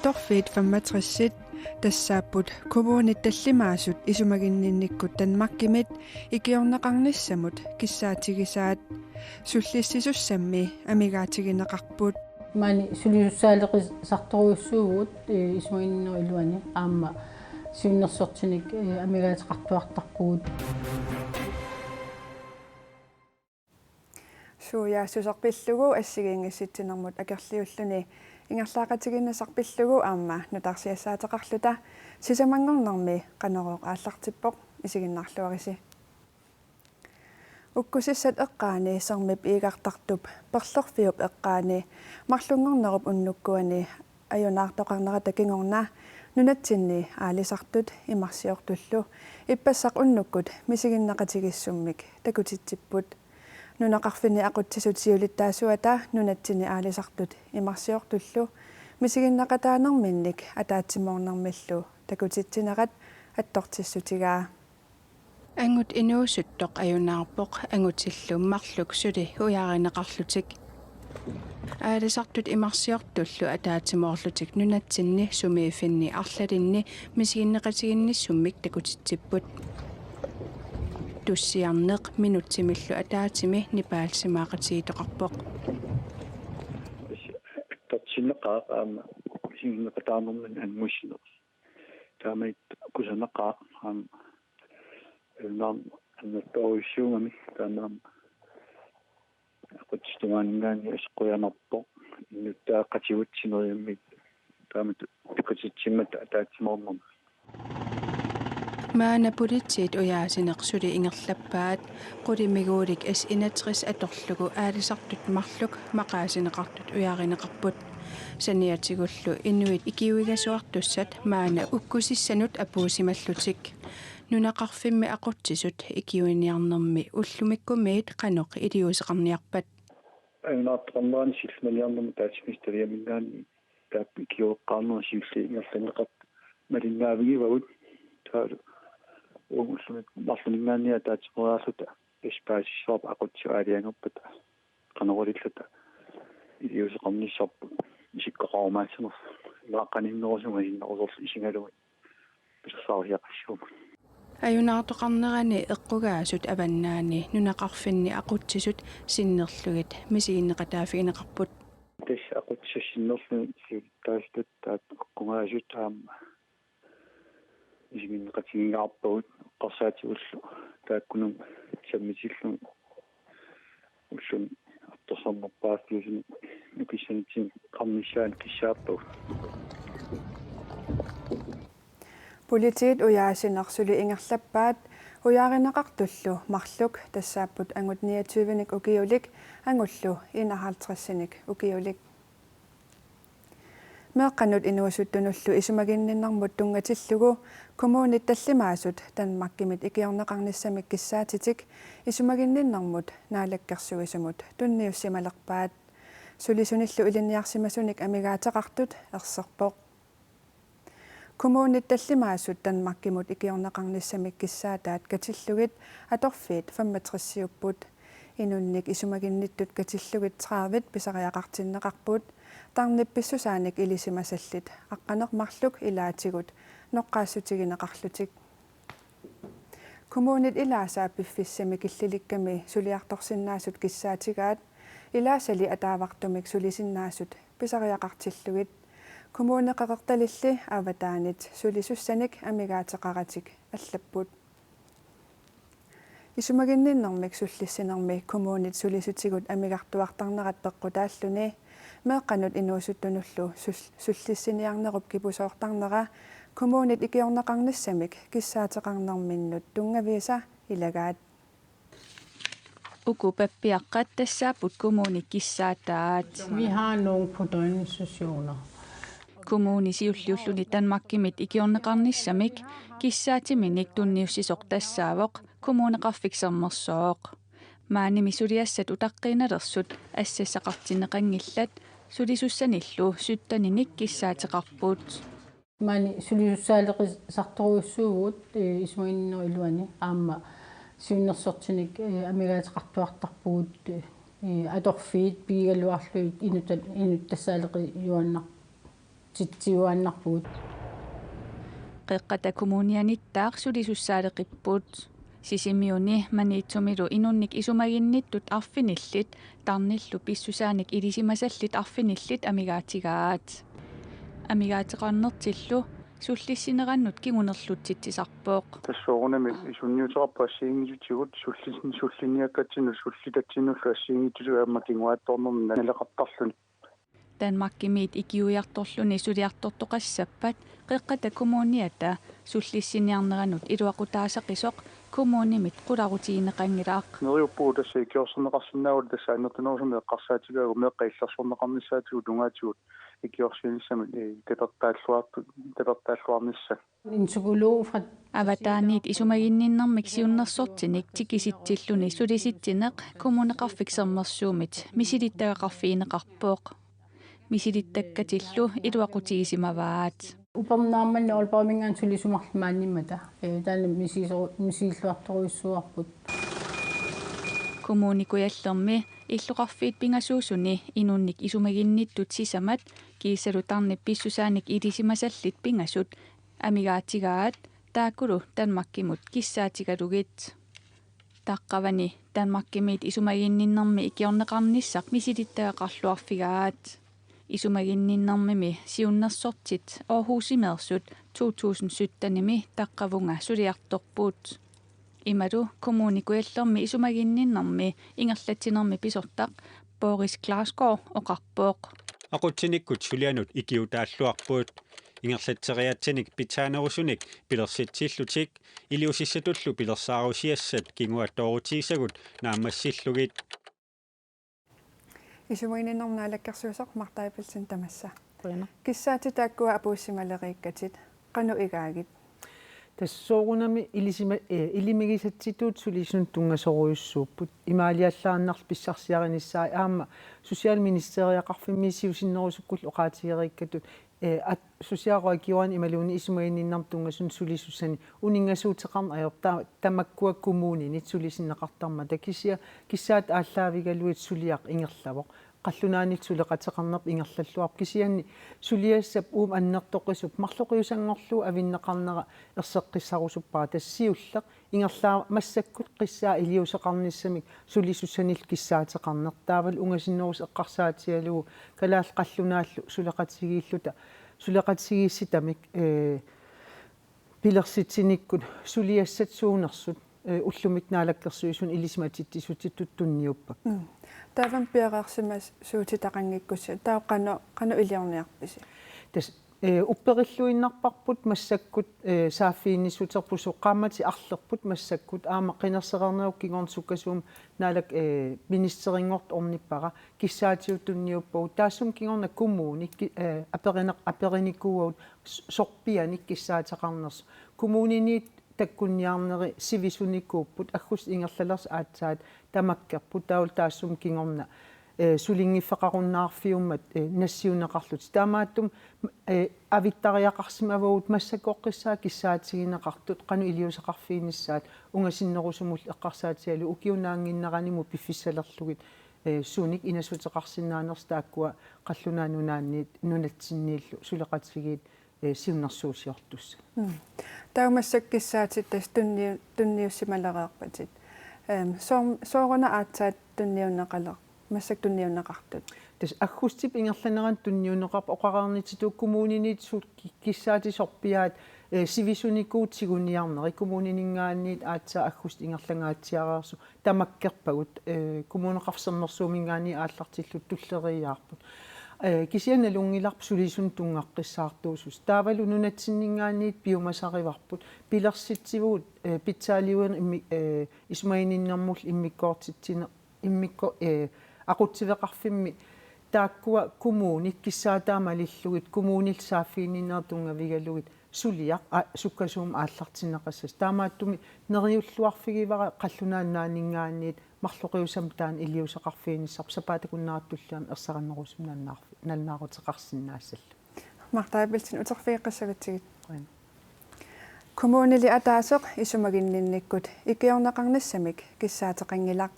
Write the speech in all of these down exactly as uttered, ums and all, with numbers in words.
Atorfiit femogtressit tassaapput kommunit tallimaasut isumaginninnikkut Danmarkimit ikiorneqarnissamut kissaatigisaat. Sullissisussammi amigaatigineqarput. Maani sulisussaaleqisartorujussuuvugut, eh, isumaginninnerup iluani aamma siunnersortinik, eh, amigaateqartuartarpugut. Suujaassuseq pillugu assigiinngissitsinermut akerliulluni ingerlaaqatigiinnissaq pillugu aamma nutaarsiassaateqarluta sisamanngornermi Qanorooq aallartippoq, isiginnaarluarisi. Ukkusissat eqqaani Sermip Iigartartup Perlerfiup eqqaani marlunngornerup unnukkuani ajunaartoqarnerata kingorna nunatsinni aalisartut imarsiortullu ippassaq unnukkut misiginneqatigiissummik takutitsipput. Nunaqarfinni aqutsisut siulittaasuata nunatsinni aalisartut imarsiortullu misiginneqataanerminnik ataatsimoornermillu takutitsinerat attortissutigaa. Angut inuusuttoq ajunaarpoq angutillu marluk suli ujaarineqarlutik. Aalisartut imarsiortullu ataatsimoorlutik nunatsinni sumiiffinni arlalinni misiginneqatigiinnissummik takutitsipput. Tussiarneq minutsimillu ataatsimi nipaalsimaaqatigiittoqarpoq. Attortinneqaaq aamma misiginneqataanerminnik angusineq. Taamaattut kusanaqaaq aamma ilnaam annertoorujussuugami taamaammat aqutsisut tungaanninngaanniit aseqqujanarpoq innuttaaqatigut sineriammik taamatut takutitsimmata ataatsimoornermi. Maanna politiit ujaasineq suli ingerlappaat, qulimiguulik S enogtres atorlugu aalisartut marluk maqaasineqartut ujaarineqarput. Saniatigullu inuit ikiuigasuartussat maanna ukkusissanut apuussimallutik. Nunaqarfimmi aqutsisut ikiuiniarnermi ullumikkumiit qanoq iliuuseqarniarpat? Ajunaartoqarnerani sillimaniarnermut ataatsimiititaliaminngaanniit taakku ikiueqqaarnerat siulliit ingerlanneqartut malinnaavigivagut. Taavalu uagut ullumi marlunninngaanniit ataatsimooriarluta tassa paasissavarput aqutsisut aalajangerpata qanoq ililluta iliuuseqarnissarput isikkoqarumaassanersoq. Imaaqqaninnerusunga sinnerusorlu isigalugit pilersaarusiaqassuugut. Ajunaartoqarnerani eqqugaasut avannaani nunaqarfinni aqutsisut sinnerlugit misiginneqataaffigineqarput. Tassa aqutsisut sinnerlugit siulittaasutut taakku eqqugaasut aamma misiginneqatigigaarpagut eqqarsaatigullu taakkununnga sammisillugit ulluni artorsarnerpaarfiusuni nukissanitsinni qarnissaani kissaappagut. Politiit ujaasineq suli ingerlappaat ujaarineqartullu marluk tassaapput angut niogtyvenik ukiulik angullu enoghalvtredsinik ukiulik. Meeqqanut inuusuttunullu isumaginninnermut tunngatillugu kommunit tallimaasut Danmarkimit ikiorneqarnissamik kissaatitik isumaginninnermut naalakkersuisumut tunniussimalerpaat. Sulisunillu ilinniarsimasunik amigaateqartut erserpoq. Kommunit tallimaasut Danmarkimut ikiorneqarnissamik kissaataat katillugit atorfiit femogtresiupput. Inunnik isumaginnittut katillugit tredive pisariaqartinneqarput, tarnip pissusaanik ilisimasallit aqqaneq-marluk ilaatigut noqqaassutigineqarlutik. Kommunit ilaasa piffissami killilikkami suliartorsinnaasut kissaatigaat, ilaasali ataavartumik sulisinnaasut pisariaqartillugit. Kommune Qeqertalimilli avataanit sulisussanik amigaateqaratik allapput. Isumaginninnermik sullissinermi kommunit sulisutigut amigartuartarnerat peqqutaalluni meeqqanut inuusuttunullu sul-, sullissiniarnerup kipusoortarnera kommunit ikiorneqarnissamik kissaateqarnerminnut tunngaviisa ilagaat. Uku pappiaqqat tassaapput kommunit kissaataat. Vi har nogen på døgninstitutioner. Kommuni siulliulluni Danmarkimit ikiorneqarnissamik kissaatiminik tunniussisoq tassaavoq Kommuneqarfik Sermersooq. Maanimi suliassat utaqqiinnalersut assassaqartinneqanngillat sulisussanillu sytteninik kissaateqarput. Maani sulisussaaleqisartorujussuuvugut, eh, isumaginninnerup iluani aamma siunnersortinik, eh, amigaateqartuartarpugut, eh, atorfiit pigigaluarlugit inutta-, inuttassaaleqiuaannartut. Titsiuaannarpugut. Qeqqata Kommunianittaaq sulisussaaleqipput. Sisimiuni Maniitsumilu inunnik isumaginnittut arfinillit, tarnillu pissusaanik ilisimasallit arfinillit amigaatigaat. Amigaateqarnertillu sullissinerannut kingunerlutsitsisarpoq. Tassa soorunami isunniuteqarpoq assigiinngitsutigut sullin-, sullinniakkatsinnut sullitatsinnullu assigiinngitsutigut aamma kinguaattoornermi naleqartarluni. Danmarkimiit ikiuiartorluni suliartortoqassappat Qeqqata Kommuniata sullissiniarneranut iluaqutaasaqisoq kommunimit qularutigineqanngilaq. Neriuppugut tassa ikiorserneqarsinnaagaluarluta tassa annertunerusumik eqqarsaatigaagut meeqqat illersorneqarnissaatigut tungaatigut ikiorsiinissamut, eh, tapertaalluartu-, tapertaalluarnissaa. En psykolog fra Avataaniit isumaginninnermik siunnersortinik tikisitsilluni sulisitsineq Kommuneqarfik Sermersuumit misilittagaqarfigineqarpoq. Misilittakkatillu iluaqutigisimavaat. Upernaammat Aalborgiminngaanniit sulisut marluk maaniimmata. Eh, taanna misiisoru-, misiilluartorujussuuarput. Kommune Kujallermi illoqarfiit pingasuusuni inunnik isumaginnittut sisamat kiisalu tarnip pissusaanik ilisimasallit pingasut amigaatigaat taakkulu Danmarkimut kissaatigalugit. Taqqavani Danmarkimiit isumaginninnermi ikiorneqarnissaq misilittagaqarluarfigaat. Isumaginninnermimi siunnersortit Aarhusimeersut to tusind syttenimi taqqavunga suliartorput. Imalu Kommune Kujallermi isumaginninnermi ingerlatsinermi pisortaq Boris Klarsgaard oqarpoq. Aqutsinikkut sulianut ikiutaalluarput. Ingerlatseriaatsanik pitsaanerusunik pilersitsillutik iliuusissatullu pilersaarusiassat kinguaattoorutigisagut naammassillugit. Isumaginninnermut naalakkersuisoq Martha Abelsen tamassa. Qujanaq. Kissaatit taakkua apuussimaleriikkatit, qanoq igaagit? Tassa soorunami ilisima-, eh, ilimigisatsitut sulisunut tunngasorujussuupput. Imaaliallaannarlu pissarsiarinissaat aamma Socialministeriaqarfimmi siusinnerusukkullu oqaatigeriikkatut, eh, at-, socialrådgiverinik imaluunniit isumaginninnermut tunngasunut sulisussanik uninngassuuteqarneq ajorput ta-, tamakkua kommuninit sulisinneqartarmata, kisianni kissaat aallaavigalugit suliaq ingerlavoq. Qallunaanillu suleqateqarnerput ingerlalluarpoq, kisianni suliassap uuma annertoqisup marloqiusanngorlugu avinneqarnera erseqqissarusuppara. Tassa siulleq ingerlaavoq massakkut qissaat iliuuseqarnissamik sulisussanillu kissaateqarneq. Taavalu ungasinnerusoq eqqarsaatigalugu Kalaallit Qallunaallu suleqatigiilluta, suleqatigiissitamik, eh, pilersitsinikkut suliassat suunersut, eh, ullumikkut naalakkersuisuni ilisimatitsissutitut tunniuppakka. Mm. Taavami piareersimasoqatigiittoqanngikkussi, taava qanoq, qanoq iliorniarpisi? Tassa, eh, upperilluinnarparput massakkut, eh, saaffiginnissuterput, soorlu qaammatit arlerput massakkut, aamma qinersereernerup kingorna sukkasuumik naalak-, eh, ministerinngortoq ornippara, kissaatigut tunniuppagut, taassuma kingorna kommunit ki-, eh, aperineq-, aperinikuuagut s-, sorpianik kissaateqarnersut. Kommuniniit takkunniarneri sivisunikuupput, aggustip ingerlalersoq aatsaat tamakkerput, taavalu taassuma kingorna, eh, sulinngiffeqarunnaarfiummat, eh, nassiunneqarlutik. Taamaattumik, eh, avittariaqarsimavagut massakkut oqqissaat kissaatigineqartut, qanoq iliuuseqarfiginissaat ungasinnerusumullu eqqarsaatigalugu ukiup naannginneranimut piffissalerlugit, eh, sunik inassuteqarsinnaanersut taakkua Qallunaat Nunaanniit nunatsinniillu suleqatigiit, eh, siunnersuusiortussat. Mm. Taava massakkut kissaatit tassa tunniu-, tunniussimalereerpatit. Ehm, soor-, sooruna aatsaat tunniunneqaler-, massakkut tunniunneqartut? Tassa aggustip ingerlanerani tunniunneqarput, oqareernitituut kommuniniit suut ki-, kissaatit sorpiaat, eh, sivisunikuupput tiguniarneri, kommunininngaanniit aatsaat aggustip ingerlangaatsiareersut tamakkerpagut, eh, Kommuneqarfik Sermersuuminngaanniit aallartillutik tulleriiaarput. Eh, kisianni nalunngilarput sulisunut tunngaqqissaartuusussat. Taavalu nunatsinninngaanniit piumasarivarput. Pilersitsivugut, eh, pitsaaliuineq immi-, eh, isumaginninnermullu immikkoortitsine-, immikko-, eh, aqutsiveqarfimmi taakkua kommunit kissaataa malillugit, kommunillu saaffiginninnerit tunngavigalugit suliaq, a-, sukkasuumik aallartinneqassasoq. Taamaattumik neriulluarfigivara Qallunaat Nunaanninngaanniit marloqiusamik taanna iliuuseqarfiginissarput, sapaatip akunnera tulliani ersarinnerusumik nalunaarfi-, nalunaaruteqarsinnaassallugu. Martha Abelsen, uterfigeqqissavatsigit. Qujan. Kommunili ataaseq isumaginninnikkut ikiorneqarnissamik kissaateqanngilaq.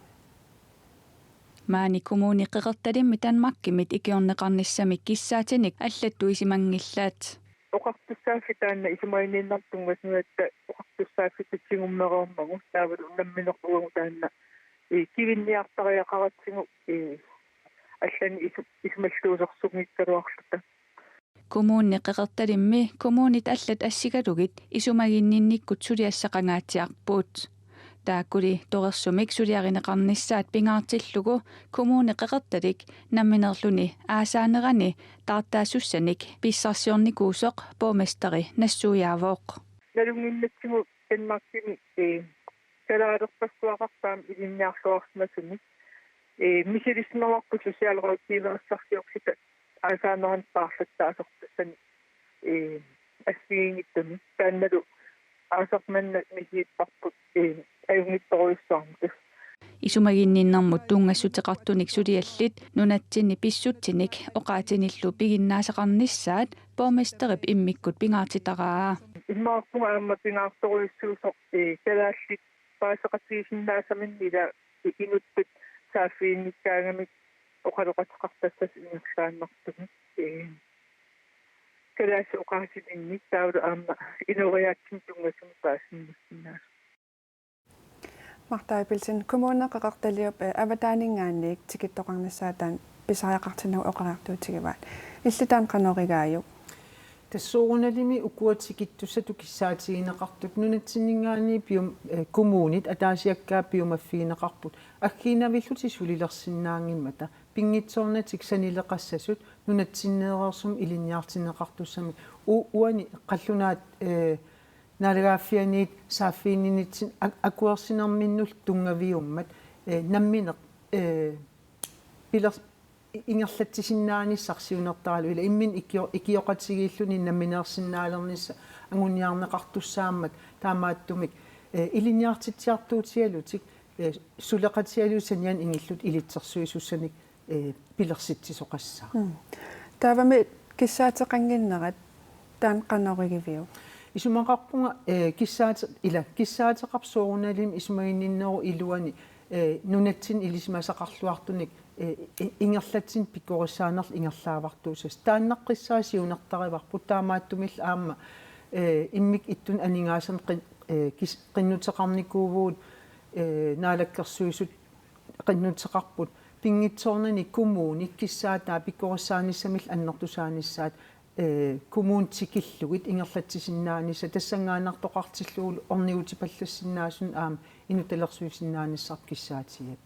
Maani Kommune Qeqertalimmi Danmarkimit ikiorneqarnissamik kissaatinik allattuisimanngillat. Oqartussaaffik taanna isumaginninnermut tunngasunut, oqartussaaffik tigummeraarmagu taavalu nammineq uagut taanna kivinniartariaqaratsigu allanik isu- isumalluusersunngikkaluarluta. Kommune Qeqertalimmi kommunit allat assigalugit isumaginninnikkut suliassaqangaatsiarput. Taakkuli torersumik suliarineqarnissaat pingaartillugu Kommune Qeqertalik nammineerluni aasaanerani taartaassussanik pissarsiornikuusoq borgmesteri nassuiaavoq. Nalunnginnatsigu Danmarkimi kalaalerpassuaqartarami ilinniarluarsimasumik misilissimavarput socialrådgiverissarsiorluta aasaanerani paarlattaasartussanik assigiinngitsumik taannalu aasaq manna misiipparput ajunngitsorujussuarmik. Isumaginninnermut tunngassuteqartunik suliallit nunatsinni pissutsinik oqaatinillu piginnaasaqarnissaat borgmesterip immikkut pingaartitaraa. Immaqa aamma pingaartorujussuusoq kalaallit paaseqatigiissinnaasaminnik ila inuttut saaffiginnikkaangamik oqaloqateqartassasut ingerlaannartumik kalaallit oqaasilinnik taavalu aamma inooriaatsini tunngasumik paasisinnaasut. Martha Abelsen, Kommune Qeqertaliup avataaninngaanniit tikittoqarnissaat taanna pisariaqartinnagu oqariartuutigivaat. Illit taanna qanoq igaajuk? Tassa soorunalimi ukua tikittussatut kissaatigineqartut nunatsinninngaanniit pium- kommunit ataasiakkaat piumaffigineqarput aggiinnavillutik sulilersinnaanngimmata pinngitsoornatik sanileqassasut nunatsinneereersumik ilinniartinneqartussamik u- uani qallunaat naalagaaffianiit saaffiginninnitsinni akuersinerminnullu tunngaviummat nammineq piler- ingerlatsisinnaanissaq siunertaralugu ila imminut ikio- ikioqatigiilluni nammineersinnaalernissaq anguniarneqartussaammat taamaattumik ilinniartitsiartuutigalutik suleqatigalugit sanianik ingillutik ilitsersuisussanik pilersitsisoqassaaq. Taavami kissaateqannginnerat taanna qanoq igiviuk? Isumaqarpunga kissaate- ila kissaateqarpoq soorunalimi isumaginninnerup iluani nunatsinni ilisimasaqarluartunik ingerlatsineq pikkorissaanerlu ingerlaavartuussasut. Taannaqqissaaq siunertarivarput taamaattumillu aamma immikkut ittunik aningaasanik qinnuteqarnikuuvugut Naalakkersuisut qinnuteqarput pinngitsoornani kommunit kissaataa pikkorissaanissamillu annertusaanissaat kommunit tikillugit ingerlatsisinnaanissaq tassanngaannartoqartillugu ornigutipallassinnaasunik aamma inutalersuisinnaanissarput kissaatigaat.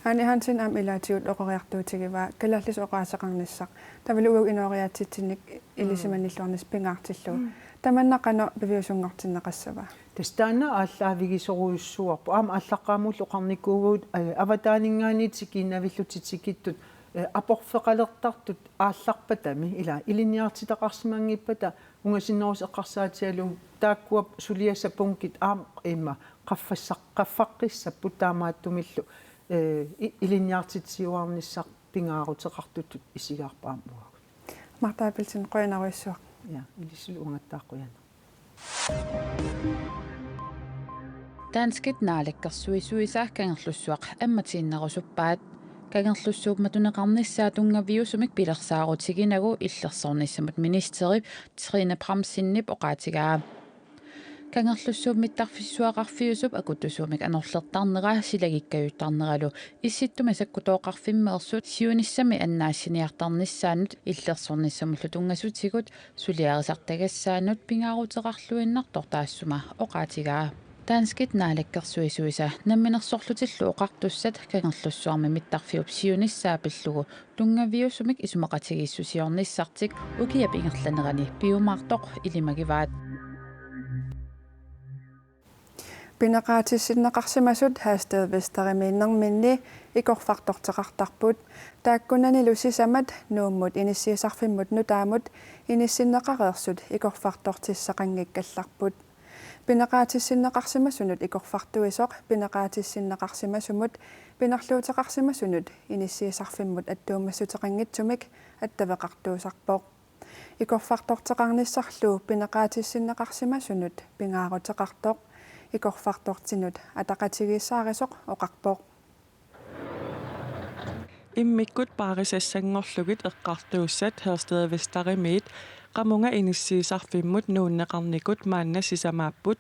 Ane Hansen aamma ilaatigut oqariartuutigivaa kalaallisut oqaaseqarnissaq taavalu uagut inooriaatsitsinnik ilisimanilluarnissaq pingaartillugu. Tamanna qanoq piviusunngortinneqassava? Tassa taanna aallaavigisorujussuarpoq aamma aallaqqaammullu oqarnikuuvugut avataaninngaanniit tikiinnavillutik tikittut aporfeqalertartut aallarpatami ila ilinniartitaqarsimanngippata ungasinnerusoq eqqarsaatigalugu taakkua suliassat punkit aamma immaqa qaffassaq qaffaqqissapput taamaattumillu ilinniartitsiuarnissaq pingaaruteqartutut isigaarput aamma uagut. Martha Abelsen qujanarujussuaq. Ja, ilissilu uangattaaq qujanaq. Danskit naalakkersuisuisa Kangerlussuaq ammatiinnarusuppaat. Kangerlussuup matuneqarnissaa tunngaviusumik pilersaarutiginagu illersornissamut ministerip Trine Bramsenip oqaatigaa. Kangerlussuup mittarfissuaqarfiusup akutusuumik anorlertarnera silagikkajuttarneralu Issittumi sakkutooqarfimmeersut siunissami annaassiniartarnissaannut illersornissamullu tunngasutigut suliarisartagassaannut pingaaruteqarluinnartoq taassuma oqaatigaa. Danskit naalakkersuisuisa namminersorlutillu oqartussat Kangerlussuarmi mittarfiup siunissaa pillugu tunngaviusumik isumaqatigiissusiornissartik ukiap ingerlanerani piumaartoq ilimagivaat. Pineqaatissinneqarsimasut Herstedvesterimiinnerminni ikorfartorteqartarput. Taakkunanilu sisamat Nuummut inissiisarfimmut nutaamut inissinneqareersut ikorfartortissaqanngikkallarput. Pineqaatissinneqarsimasunut ikorfartuisoq pineqaatissinneqarsimasumut pinerluuteqarsimasunut inissiisarfimmut attuumassuteqanngitsumik attaveqartuusarpoq. Ikorfartorteqarnissarlu pineqaatissinneqarsimasunut pingaaruteqartoq ikorfartortinut ataqatigiissaarisoq oqarpoq. Immikkut paarisassanngorlugit eqqartuussat Herstedvesterimiit qamunga inissiisarfimmut nuunneqarnikut maanna sisamaapput.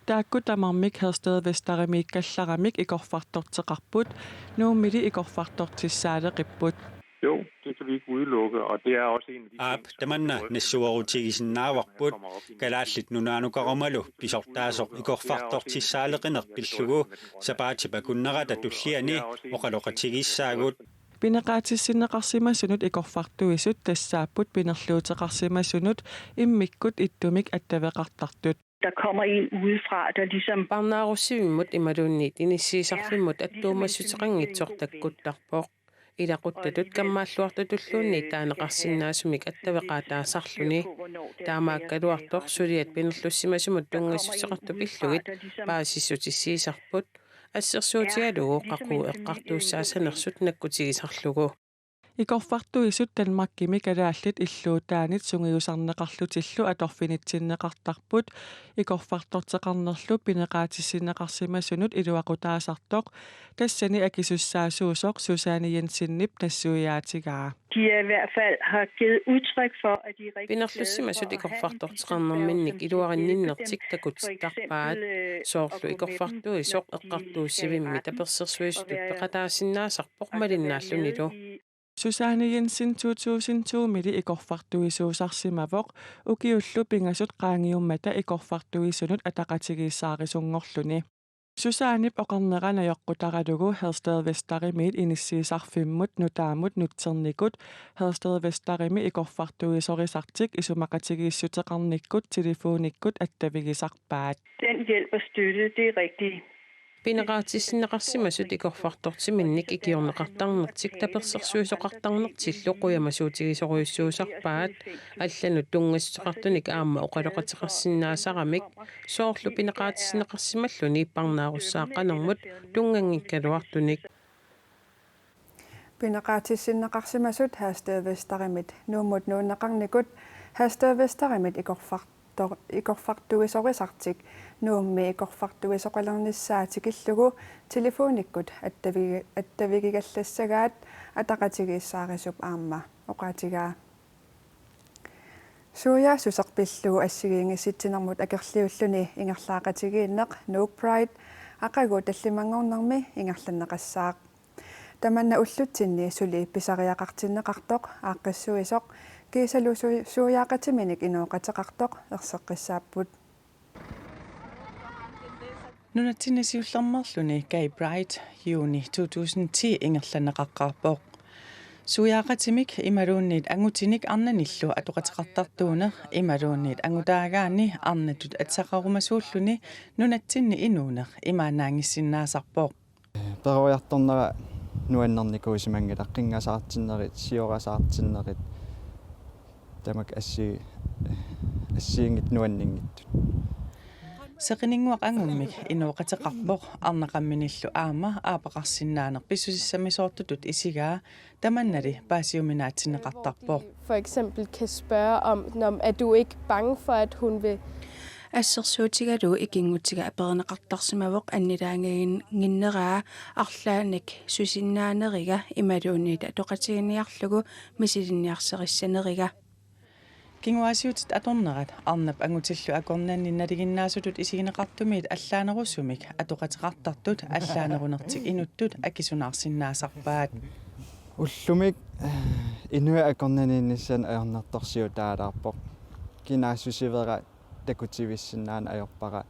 Taakku tamarmik Herstedvesterimiikkallaramik ikorfartorteqarput, Nuummili ikorfartortissaaleqipput. Jo, det kan vi ikke udelukke, og det er også en af de Aap, tamanna nassuerutigisinnaagaluarput. Kalaallit Nunaanukarumalu pisortaasoq ikorfartortissaaleqineq pillugu sapaatip akunnerata tulliani oqaloqatigissaagut. Pineqaatissinneqarsimasunut ikorfartuisut tassaapput pinerluuteqarsimasunut immikkut ittumik attaveqartartut. Der kommer en udefra, der ligesom Parnaarussivimmut imaluunniit inissiisarfimmut attuumassuteqanngitsoq takkuttarpoq. Ilaquttatut kammaalluartutulluunniit taaneqarsinnaasumik attaveqaataasarluni. Taamaakkaluartoq suliat pinerlussimasumut tunngassuteqartut pillugit paasissutissiisarput. Assersuutigalugu qaqugu eqqartuussaasanersut nakkutigisarlugu. Ikorfartuisut Danmarkimi kalaallit illuutaanit sungiusarneqarlutillu atorfinitsinneqartarput. Ikorfartorteqarnerlu pineqaatissinneqarsimasunut iluaqutaasartoq tassani akisussaasuusoq Susanne Jensenip nassuiaatigaa. De er i hvert fald har givet udtryk for, at de er rigtig glade Pinerlussimasut ikorfartorteqarnerminnik iluarinninnertik takutittarpaat. Soorlu ikorfartuisoq eqqartuussivimmi tapersersuisutut peqataasinnaasarpoq malinnaallunilu. Susanne Jensen to tusind to-mili ikorfartuisuusarsimavoq ukiullu pingasut qaangiummata ikorfartuisunut ataqatigiissaarisunngorluni. Susannep oqarnera najoqqutaralugu Herstedvesterimiit inissiisarfimmut nutaamut nutsernikut Herstedvesterimi ikorfartuisorisartik isumaqatigiissuteqarnikkut telefonikkut attavigisarpaat. Den hjælp og støtte, det er rigtig Pineqaatissinneqarsimasut ikorfartortiminnik ikiorneqartarnertik tapersersuisoqartarnertillu qujamasuutigisorujussuusarpaat. Allanut tunngassuteqartunik aamma oqaloqateqarsinnaasaramik soorlu pineqaatissinneqarsimalluni parnaarussaaqqanermut tunnganngikkaluartunik. Pineqaatissinneqarsimasut Herstedvesterimit Nuummut nuunneqarnikut Herstedvesterimit ikorfartor-, ikorfartuisorisartik Nuummi ikorfartuisoqalernissaa tikillugu telefonikkut attavi-, attavigigallassagaat ataqatigiissaarisup aamma oqaatigaa. Suiaassuseq pillugu assigiinngissitsinermut akerliulluni ingerlaaqatigiinneq Nuuk Pride aqagu tallimanngornermi ingerlanneqassaaq. Tamanna ullutsinni suli pisariaqartinneqartoq aaqqissuisoq kiisalu sui-, suiaaqatiminik inooqateqartoq erseqqissaapput. Nunatsinni siullermeerluni Gay Pride juuni to tusind ti ingerlanneqaqqaarpoq. Suiaaqatimik imaluunniit angutinik arnanillu atoqateqartartuuneq imaluunniit angutaagaanni arnatut atisaqarumasuulluni nunatsinni inuuneq imaannaanngissinnaasarpoq. Peroriartornera nuannernikuusimanngilaq, qinngasaartinnerit, siorasaartinnerit, tamakku assi-, assigiinngitsut nuanninngitsut. Seqininnguaq angummik inooqateqarpoq, arnaqamminillu aamma aapaqarsinnaaneq pissusissamisoortutut isigaa, tamannali paasiuminaatsinneqartarpoq. For eksempel kan spørge om, "Nå, men er du ikke bange for, at hun vil?" Assersuutigalugu ikinngutiga aperineqartarsimavoq annilaangaginnginneraa arlaannik susinnaaneriga imaluunniit atoqatiginiarlugu misilinniarsarissaneriga. Kinguaassiuutit atornerat arnap angutillu akornanni nalinginnaasutut isigineqartumiit allaanerusumik atoqateqartartut allaanerunertik inuttut akisunaarsinnaasarpaat. Ullumi, eh, inuit akornanniinnissaannut ajornartorsiutaalaarpoq. Kinaassusivera takutivissinnaaneq ajorpara,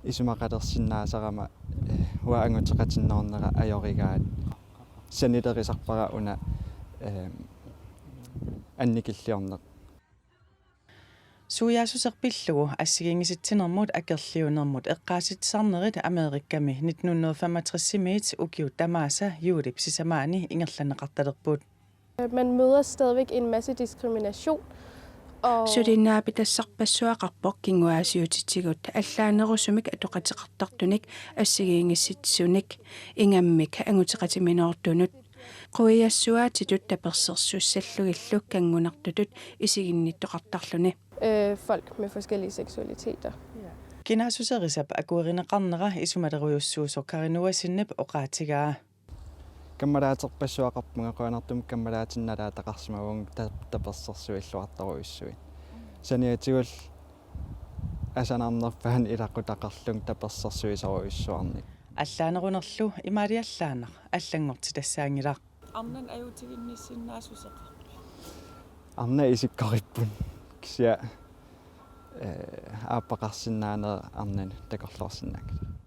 isumaqalersinnaasarama, eh, uanga anguteqatinneqarnera ajorigaat. Sanilerisarpara una, eh, annikilliorneq. Suiaassuseq pillugu assigiinngisatsinermut akerliunermut eqqaasitsisarnerit Amerikami nitten hundrede femogtres-imiit ukiut tamaasa juulip sisamaani ingerlanneqartalerput. Man møder stadigvæk en masse diskrimination. Og Suli naapitassarpassuaqarpoq kinguaassiuutitigut allaanerusumik atoqateqartartunik assigiinngissitsunik ingammik anguteqatiminoortunut. Quiassuaatitut tapersersussallugillu kanngunartutut isiginnittoqartarluni. Øh, folk med forskellige seksualiteter. Kinaassuserisap akuerineqarnera isumalerujussuusoq Kari Noah Sinnep oqaatigaa. Kammalaaterpassuaqarpunga, qujanartumik kammalaatinnaalaataqarsimavunga ta-, tapersersuilluartorujussuit. Saniatigullu asanarnerpaani ilaqutaqarlunga tapersersuisorujussuarnik. Allaanerunerlu imaaliallaannaq allanngortitassaanngilaq. Arnat ajutiginnissinnaassuseqarpit? Arnat isikkorippput, kisianni, eh, aappaqarsinnaanera arnanut takorloorsinnaanngilaq.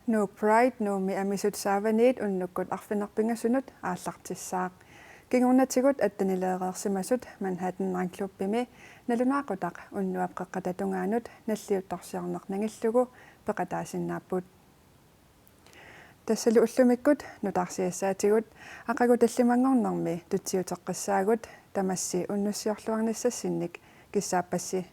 Nuuk Pride Nuummi amisut saavaniit unnukkut arfineq-pingasunut aallartissaaq. Kingornatigut attenileereersimasut Manhattan Nightclubbimi nalunaaqutaq unnuap qeqqata tungaanut nalliuttorsiorneq nangillugu peqataasinnaapput. Tassalu ullumikkut nutaarsiassaatigut. Aqagu tallimanngornermi tutsiuteqqissaagut, tamassi unnussiorluarnissassinnik kissaappassi.